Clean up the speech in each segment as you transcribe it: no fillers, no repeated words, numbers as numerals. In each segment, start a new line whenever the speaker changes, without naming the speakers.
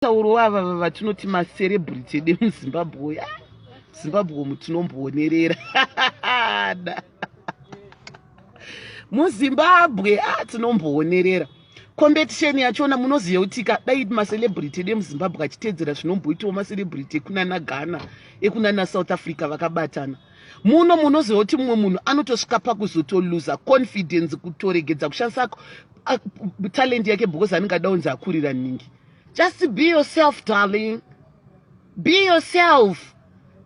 Tauro ava vatinoti macelebrity edu emuzimbabwe, ah, zimbabwe umu tinomboonerera muzimbabwe, ah, tinomboonerera competition yachona. Munoziva kuti ka dai macelebrity edu emuzimbabwe achiteedzera zvinomboitawo macelebrity ekunana Ghana, ekunana South Africa vakabatana muno, munoziva kuti mumwe munhu anotosvika pakuzotoluza confidence, kutoregedza kushandisa talent yake because anenge ada kunzi akurira nhingi. Just be yourself, darling, be yourself,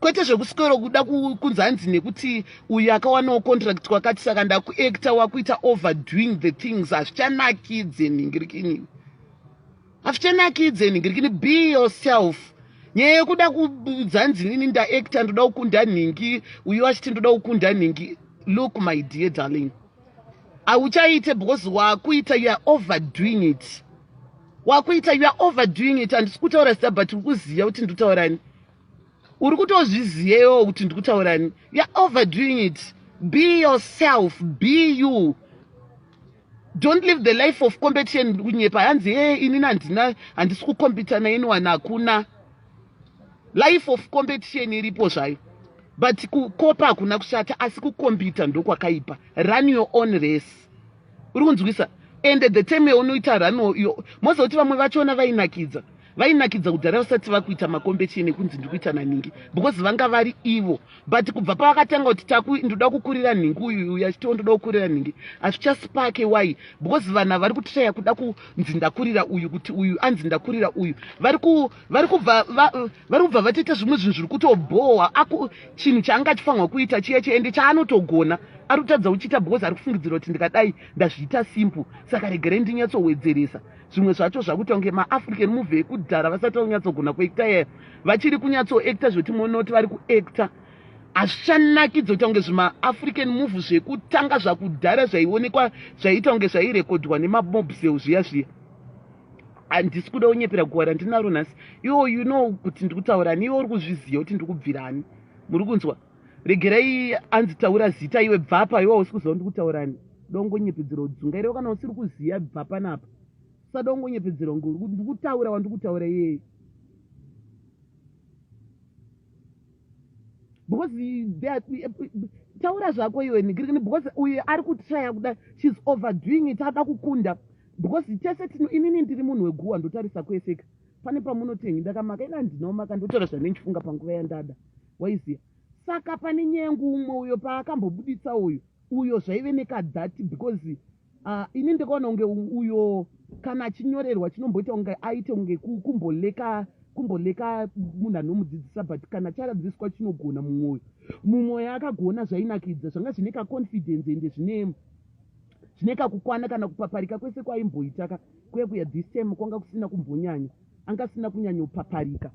kwete zvekuswero kuda kunzi hanzi nekuti uyu akawanawo contract kwakati, saka ndakuacta. Wakuita overdoing the things, hazvichanakidze nhingirikini, hazvichanakidze nhingirikini. Be yourself. Nyaya yekuda kudzanzi nini ndaacta, ndoda kukunda nhingi, uyu achiti ndoda kukunda nhingi, look, my dear darling, hauchaite because wakuita, you are overdoing it. Wakuita, you are overdoing it. Handisi kutaura zita, but uri kuziva kuti ndikutaurani, uri kutozvizivewo kuti ndikutaurani. You are overdoing it. Be yourself, be you. Don't live the life of competition. Kunyepa hanzi e inini handina, handisi kucompeta naanyone. Hakuna life of competition, iripo zvayo, but kukopa hakuna kushata, asi kucompeta ndokwakaipa. Run your own race, uri kunzwisa? And the time yaunoita run, moziva kuti vamwe vachona vainakidza, vainakidza kudhara vasati vakuita macompetition ekunzi ndikuita naningi, because vanga vari ivo. But kubva pavakatanga kuti taku ndoda kukurira nhingi, uyu uyu achitiwo ndoda kukurira nhingi, hazvichaspake. Why? Because vanhu vari kutraya kuda kunzi ndakurira uyu, kuti uyu anzi ndakurira uyu, vari kubva vatoita zvimwe zvinhu zviri kutobhohwa. Chinhu chaanga achifanirwa kuita chiya chiende chaanotogona, ari kutadza kuchiita because ari kufungidzira kuti ndikadai ndazviita simple, saka regerei ndinyatsowedzeresa. Zvimwe zvacho zvakuita kunge maAfrican movie ekudhara, vasati vanyatsogona kuacta yaya, vachiri kunyatsoacta zvekuti munoti vari kuacta. Hazvichanakidza kuita kunge zvimaAfrican movie zvekutanga zvakudhara zvaionekwa, zvaiita kunge zvairekodwa nemamobsel zviya zviya. Handisi kuda kunyepera guwa randinaro nhasi. Iwo, you know kuti ndikutaurani, iwe uri kuzviziva kuti ndikubvirani. Muri kunzwa? Regerai anzi taura zita iwe, bvapa iwe, hausi kuziva ndikutaurani. Dongonyepedzera udzungairiwo kana usiri kuziva, bva panapa, usadongonyepedzera kunge ndikutaura wandikutaura iyeye, because taura zvako iwe, because uyu ari kutraya kuda, she's overdoing it, ada kukunda. Because tese tino, inini ndiri munhu weguwa, ndotarisa kweseka. Pane pamunotengi ndakamaka, ina handinawo maka, ndotaura zvandinchifunga panguva yandada, waiziya. Saka pane nyengu umwe uyo paakambobuditsa uyu uyo zvaive nekadhati, because ini ndikaona kunge uyo kana achinyorerwa chinomboita kunge aite kunge kumboleka, kumboleka munhu anomudzidzisa, but kana charadzidziswa chinogona. Mumwoyo, mumwoyo akagona, zvainakidza, zvanga zvine kaconfidence, ende zvine kakukwana kana kupaparika kwese kwaimboita ka kuya kuya. This time kwanga kusina kumbonyanya, anga asina kunyanyopaparika,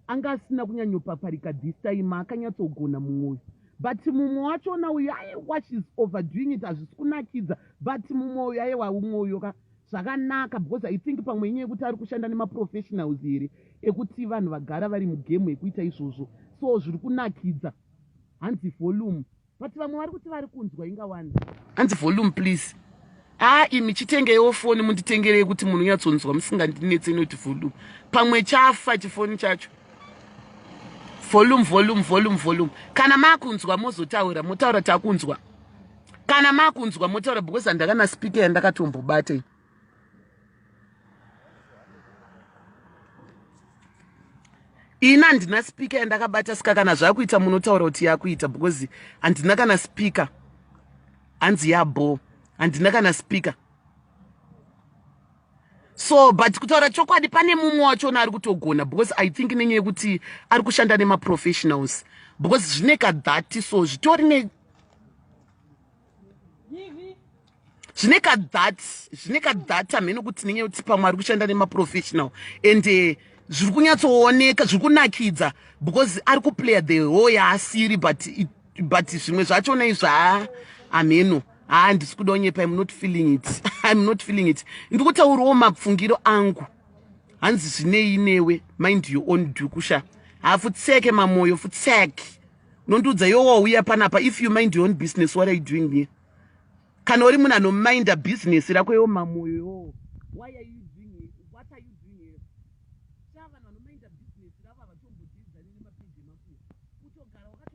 anga asina kunyanyopaparika this time, akanyatsogona mumwoyo. But mumwe wachona uyu, aiwa, she's overdoing it, hazvisi kunakidza. But mumwe uyu, aiwa, umwe uyo ka zvakanaka, because I think pamwe inyaya yekuti ari kushanda nemaprofessionals here, ekuti vanhu vagara vari mugame yekuita izvozvo, so zviri kunakidza. Hanzi volume, but vamwe vari kuti vari kunzwa ingawani. Hanzi volume please. A, imi chitengeiwo foni, munditengerei kuti munonyatsonzwa musingandinetse noti volume. Pamwe chafa chifoni chacho. Volume, volume, volume, volume. Kana makunzwa mozotaura, motaura takunzwa. Kana makunzwa motaura, because handakana speaker yandakatombobata. Ini handina speaker yandakabata, sika kana zvakuita munotaura kuti yakuita, because handina kana speaker. Hanzi yabo, handina kana speaker. So, but kutaura chokwadi, pane mumwe wachona ari kutogona, because I think nenyaya yekuti ari kushanda nemaprofessionals, because zvine kadhati, so zvitori ne zvine kadhat, zvine kadhat hamene kuti nenyaya yekuti pamwe ari kushanda nemaprofessional and zviri kunyatsooneka, zviri kunakidza, because ari kuplaya the role yaasiri. But zvimwe zvachona izvo, hameno, haa, handisi kuda kunyepa, I'm not feeling it, I'm not feeling it. Ndiri kutaurawo mapfungiro angu. Hanzi zvinei newe, mind your own dhukusha. Hafutseke mamoyo, futseke. Unondiudza iwe wauya panapa, if you mind your own business, what are you doing here? Kana uri munhu anominda business rako iwo mamoyo iwowo, why are you doing it? What are you doing here? Vanhu vanomainda bhizinesi ravo havatombodhidzani nemapeji emakuhwa. Kutogara.